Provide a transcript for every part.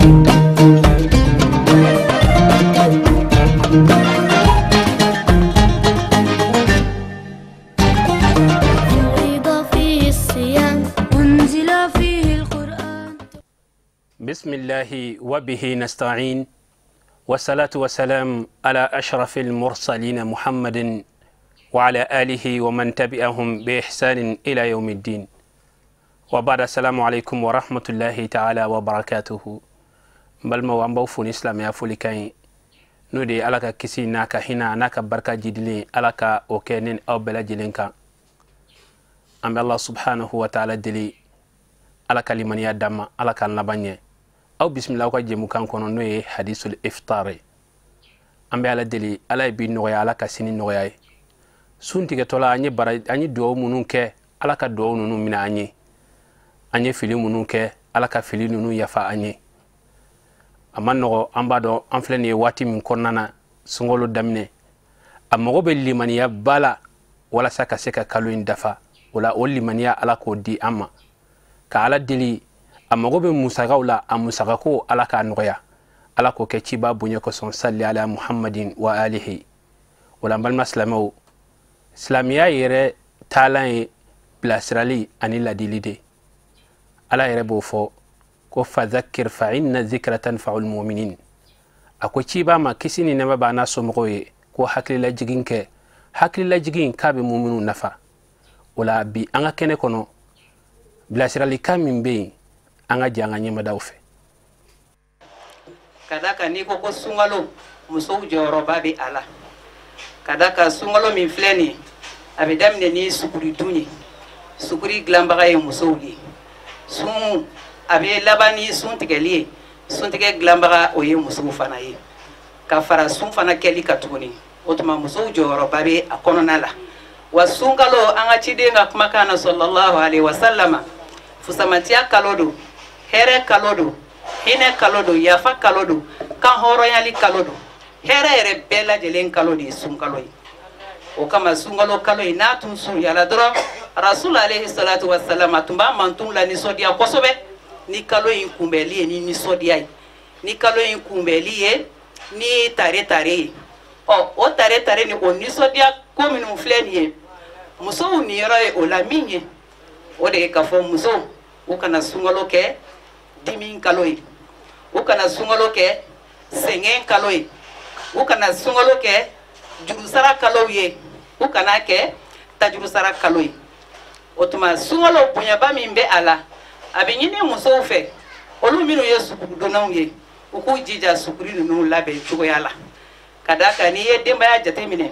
بسم الله وبه نستعين والصلاة والسلام على أشرف المرسلين محمد وعلى آله ومن تبعهم بإحسان إلى يوم الدين وبعد السلام عليكم ورحمة الله تعالى وبركاته. بل ما وانبو فون إسلام يا فوليكاين نودي ألaka kisi n'a ka hina n'a ka barika jidilen ala ka o kɛ ne ni aw bɛɛ lajɛlen kan. An bɛ Allah subhanahu wa ta'ala deli ala ka limaniya d'an ma, ala k'an laban ɲɛ. Aw bisimila aw ka jɛmukan kɔnɔ n'o ye hadisul iftar ye. An bɛ ala deli ala ye bi nɔgɔya, ala ka sini nɔgɔya ye. Sun tigɛtɔla an ye bara an ye duwawu minnu kɛ, ala ka duwawu ninnu minɛ an ye. An ye fili minnu kɛ, ala ka fili ninnu yafa an ye. A ma nɔgɔ, an b'a dɔn an filɛ nin ye waati min kɔnɔna na sunkalo daminɛ, a mago bɛ limaniya ba la walasa ka se ka kalo in dafa. O la o limaniya ala k'o di an ma. Ka ala deli a mago bɛ musakaw la, a musakako ala k'a nɔgɔya, ala k'o kɛ ciba bonya kosɔn, salli ala muhammadin wa alihi. O la n balima silamɛw, silamɛya yɛrɛ taalan ye bilasirali ani ladili de. Ala yɛrɛ b'o fɔ ko fadhakkir fa inna dhikra tanfa'ul mu'minin. A ko ciba ma kisi ni nɛɛma b'a n'a somɔgɔw ye ko hakililajigin kɛ, hakililajigin k'a bɛ muminu nafa. O la bi an ka kɛnɛ kɔnɔ bilasiralikan min bɛ yen, an ka jɛ an ka ɲɛmadaw fɛ. Ka d'a kan n'i ko ko sunkalo, musow jɔyɔrɔba bɛ a la. Ka d'a kan sunkalo min filɛ nin ye, a bɛ daminɛ ni sukuri dun ye. Sukuri dilanbaga ye musow ye. Sun a bɛ laban ni sun tigɛli ye. Suntigɛ dilanbaga o ye musow fana ye. Ka fara sun fana kɛli kan tuguni. O tuma musow jɔyɔrɔba bɛ a kɔnɔna la. Wa sunkalo an ka ciden ka kumakan na sallallahu alaihi wa sallama, fusamatiya kalo don, hɛrɛ kalo don, hinɛ kalo don, yafa kalo don, kan hɔrɔnyali kalo don. Hɛrɛ yɛrɛ bɛɛ lajɛlen kalo de ye sunkalo ye. O kama sunkalo kalo in n'a tun surunyala dɔrɔn, Rasul alayhi salatu wa salam a tun b'a manton la nisɔndiya kosɛbɛ ni kalo in kunbɛli ye ni nisɔndiya ye, ni kalo in kunbɛli ye ni tare tare ye. Ɔ o tare tare ni o nisɔndiya ko minnu filɛ nin ye, musow niyɔrɔ ye o la min ye, o de ye k'a fɔ musow u kana sunkalo kɛ dimi kalo ye, u kana sunkalo kɛ sɛgɛn kalo ye, u kana sunkalo kɛ jurusara kalo ye, u kana kɛ tajurusara kalo ye. O tuma sunkalo bonyaba min bɛ a la, a bɛ ɲini musow fɛ, olu minnu ye sukurudonnaw ye, u k'u jija sukuri ninnu labɛn cogoya la. Ka d'a kan n'i ye denbaya jateminɛ,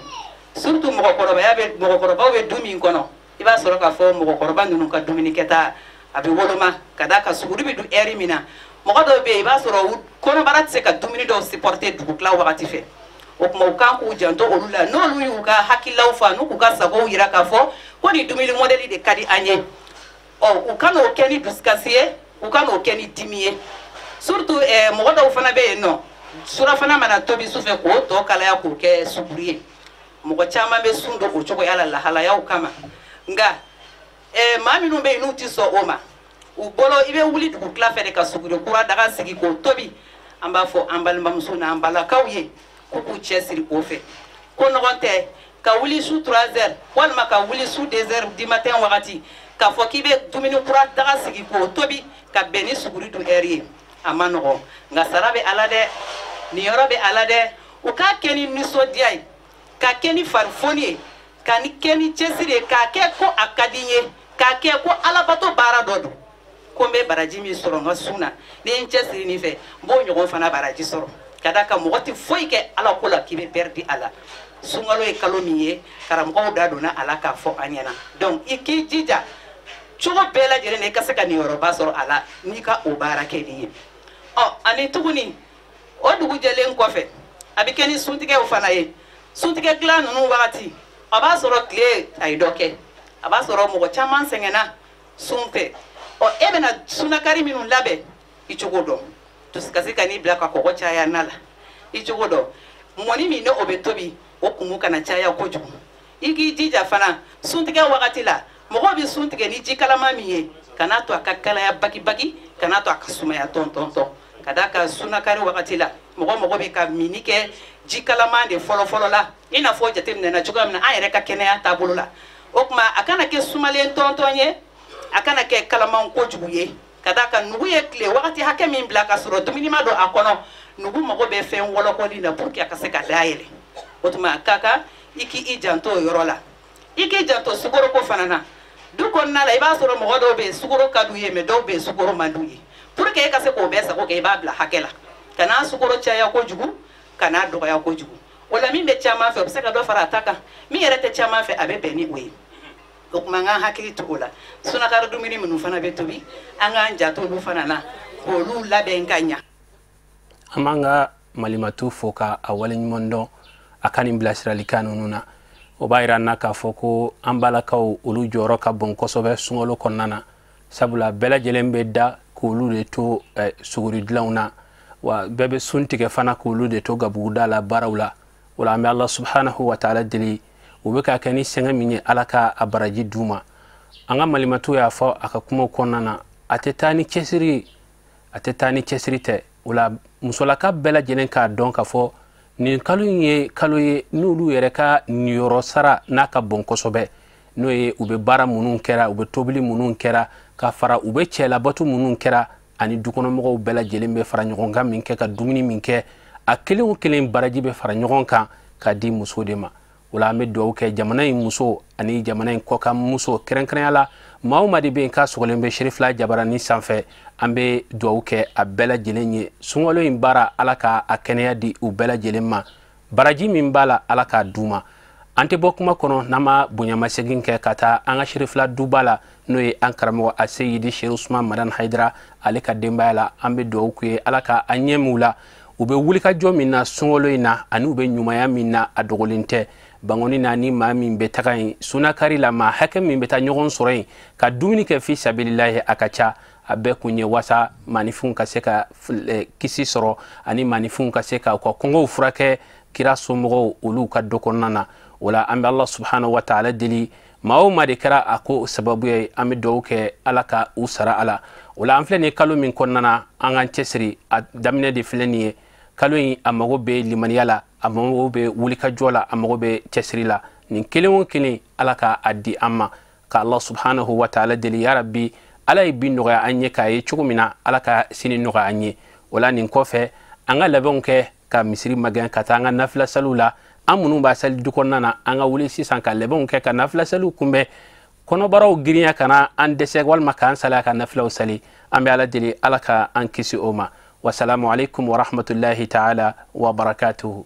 surtout mɔgɔkɔrɔbaya bɛ mɔgɔkɔrɔbaw bɛ du min kɔnɔ, i b'a sɔrɔ k'a fɔ mɔgɔkɔrɔba ninnu ka dumunikɛta a bɛ woloma. Ka d'a kan sukuri bɛ dun ɛri min na, mɔgɔ dɔw bɛ yen i b'a sɔrɔ kɔnɔbara tɛ se ka dumuni dɔw supporter dugutila wagati fɛ. O tuma u kan k'u janto olu la, n'olu y'u ka hakililaw fɔ n'u k'u ka sagow yira k'a fɔ ko nin dumuni mɔdɛli de ka di an ye, ɔ u kan'o kɛ ni dusukasi ye, u kan'o kɛ ni dimi ye. Surtout mɔgɔ dɔw fana bɛ yen nɔ, surafana mana tobi sufɛ k'o tɔ kalaya k'o kɛ sukuri ye. Mɔgɔ caman bɛ sun don o cogoya la lahalayaw kama. Nka maa minnu bɛ yen n'u tɛ sɔn o ma, u bolo i bɛ wuli dugutila fɛ de ka sukuri kura daga sigi k'o tobi. An b'a fɔ an balimamuso n'an balakaw ye k'u k'u cɛsiri o fɛ. Ko nɔgɔn tɛ ka wuli su 3 heures walima ka wuli su 2 heures du matin wagati k'a fɔ k'i bɛ dumuni kura daga sigi k'o tobi ka bɛn ni sukuri dun heure ye, a ma nɔgɔn. Nka sara bɛ ala dɛ, niyɔrɔ bɛ ala dɛ. U k'a kɛ ni nisɔndiya ye, k'a kɛ ni farifoni ye, ka ni kɛ ni cɛsiri ye, k'a kɛ ko a ka di n ye, k'a kɛ ko alabato baara dɔ don, ko n bɛ baraji min sɔrɔ n ka sun na, ni n ye cɛsiri nin fɛ, n b'o ɲɔgɔn fana baraji sɔrɔ. Ka d'a kan mɔgɔ tɛ foyi kɛ ala ko la k'i bɛ pɛridi a la. Sunkalo ye kalo min ye, karamɔgɔw da donna a la k'a fɔ an ɲɛna. Donc i k'i jija cogo bɛɛ lajɛlen na i ka se ka niyɔrɔba sɔrɔ a la n'i ka o baara kɛli ye. Ɔ ani tuguni o dugu jɛlen kɔfɛ, a bɛ kɛ ni suntigɛw fana ye. Suntigɛ dilan ninnu wagati, a b'a sɔrɔ tile a ye dɔ kɛ, a b'a sɔrɔ mɔgɔ caman sɛgɛnna sun fɛ. Ɔ e bɛna sunakari minnu labɛn, i cogo dɔn. Dusukasi ka n'i bila ka kɔgɔ caya na la, i cogo dɔn. Mɔni min n'o bɛ tobi, o kumu kana caya kojugu. I k'i jija fana suntigɛ wagati la, mɔgɔw bɛ sun tigɛ ni ji kalama min ye, kana to a ka kalaya bagi bagi, kana to a ka sumaya tɔn tɔn tɔn. Ka d'a kan sunakari wagati la, mɔgɔ mɔgɔ bɛ ka minni kɛ ji kalaman de fɔlɔ-fɔlɔ la, i n'a fɔ jateminɛna cogoya min na an yɛrɛ ka kɛnɛya taabolo la. O tuma a kana kɛ sumalen tɔntɔn ye, a kana kɛ kalaman kojugu ye. Ka d'a kan nugu ye tile wagati hakɛ min bila ka sɔrɔ dumuni ma don a kɔnɔ, nugu mago bɛ fɛn wɔlɔkɔli la pour que a ka se ka dayɛlɛ. O tuma a ka kan i k'i janto o yɔrɔ la. I k'i janto sukoroko fana na. Du kɔnɔna la, i b'a sɔrɔ mɔgɔ dɔw bɛ yen sukoro ka d'u ye, mais dɔw bɛ yen sukoro man d'u ye. Pour que e ka se k'o bɛɛ sago kɛ, i b'a bila hakɛ la. Kana sukoro caya kojugu, kana dɔgɔya kojugu. O la min bɛ caman fɛ, o bɛ se ka dɔ fara a ta kan. Min yɛrɛ tɛ caman fɛ, a bɛ bɛn ni o ye. O tuma an k'an hakili to o la. Sunakari dumuni minnu fana bɛ tobi, an k'an janto olu fana na k'olu labɛn ka ɲa. An b'an ka Malimatu fo ka a waleɲuman dɔn a ka nin bilasiralikan ninnu na. O b'a yira an na k'a fɔ ko an balakaw olu jɔyɔrɔ ka bon kosɛbɛ sunkalo kɔnɔna na, sabula bɛɛ lajɛlen bɛ da k'olu de to suguri dilanw na, wa bɛɛ bɛ sun tigɛ fana k'olu de to gabuguda la baaraw la. O la an bɛ Ala subhanahu wa ta'ala deli, u bɛ ka kɛ ni sɛgɛn min ye, Ala ka a baraji d'u ma. An ka Malimatu y'a fɔ a ka kumaw kɔnɔna na, a tɛ taa ni cɛsiri, a tɛ taa ni cɛsiri tɛ. O la musolaka bɛɛ lajɛlen k'a dɔn k'a fɔ nin kalo in ye kalo ye n'olu yɛrɛ ka niyɔrɔ sara n'a ka bon kosɛbɛ, n'o ye u bɛ baara minnu kɛra, u bɛ tobili minnu kɛra, ka fara u bɛ cɛlabatu minnu kɛra, ani dukɔnɔmɔgɔw bɛɛ lajɛlen bɛ fara ɲɔgɔn kan min kɛ, ka dumuni min kɛ, a kelen o kelen baraji bɛ fara ɲɔgɔn kan ka di muso de ma. O la an bɛ dugawu kɛ jamana in muso ani jamana in kɔkan muso, kɛrɛnkɛrɛnya la maa o maa de bɛ yen k'a sɔgɔlen bɛ Serifila Jabarani sanfɛ, an bɛ dugawu kɛ a bɛɛ lajɛlen ye. Sunkalo in baara, Ala ka a kɛnɛya di u bɛɛ lajɛlen ma, baraji min b'a la, Ala k'a d'u ma. An tɛ bɔ kuma kɔnɔ n'an ma bonyamasegin kɛ ka taa an ka Serifila duba la, n'o ye an karamɔgɔ Aseyidi Seru Usman Madani Hayidara ale ka denbaya la. An bɛ dugawu k'u ye, Ala ka a ɲɛ m'u la, u bɛ wulikajɔ min na sunkalo in na ani u bɛ ɲumanya min na, a dogolen tɛ. Bangoni na ni maa min bɛ taga yen sunakari la, maa hakɛ min bɛ taa ɲɔgɔn sɔrɔ yen ka dumuni kɛ fi sabililahi, a ka ca. A bɛɛ kun ye wasa maaninfinw ka se ka kisi sɔrɔ ani maaninfinw ka se ka u ka kɔngɔw furakɛ kira somɔgɔw olu ka du kɔnɔna na. O la an bɛ Ala subhanahu wa ta'ala deli, maa o maa de kɛra a ko sababu ye, an bɛ dugawu kɛ Ala ka u sara a la. O la an filɛ nin ye kalo min kɔnɔna na, an k'an cɛsiri. A daminɛ de filɛ nin ye. Kalo in a mago bɛ limaniya la, a mago bɛ wulikajɔ la, a mago bɛ cɛsiri la. Nin kelen o kelen, Ala ka a di an ma. Ka Ala subhanahu wa ta'ala deli, ya Rabbi, Ala ye bi nɔgɔya an ye k'a ye cogo min na, Ala ka sini nɔgɔya an ye. O la nin kɔfɛ, an ka labɛnw kɛ ka misiri magɛn ka taa an ka nafila saliw la. An minnu b'a sali du kɔnɔna na, an ka wuli sisan ka labɛnw kɛ ka nafila saliw kunbɛn, kɔnɔbaraw girinya kana an dɛsɛ walima k'an saliya ka nafilaw sali. An bɛ Ala deli, Ala ka an kisi o ma. Wasalamu alaikum wa rahmatullahi ta'ala wa barakatuhu.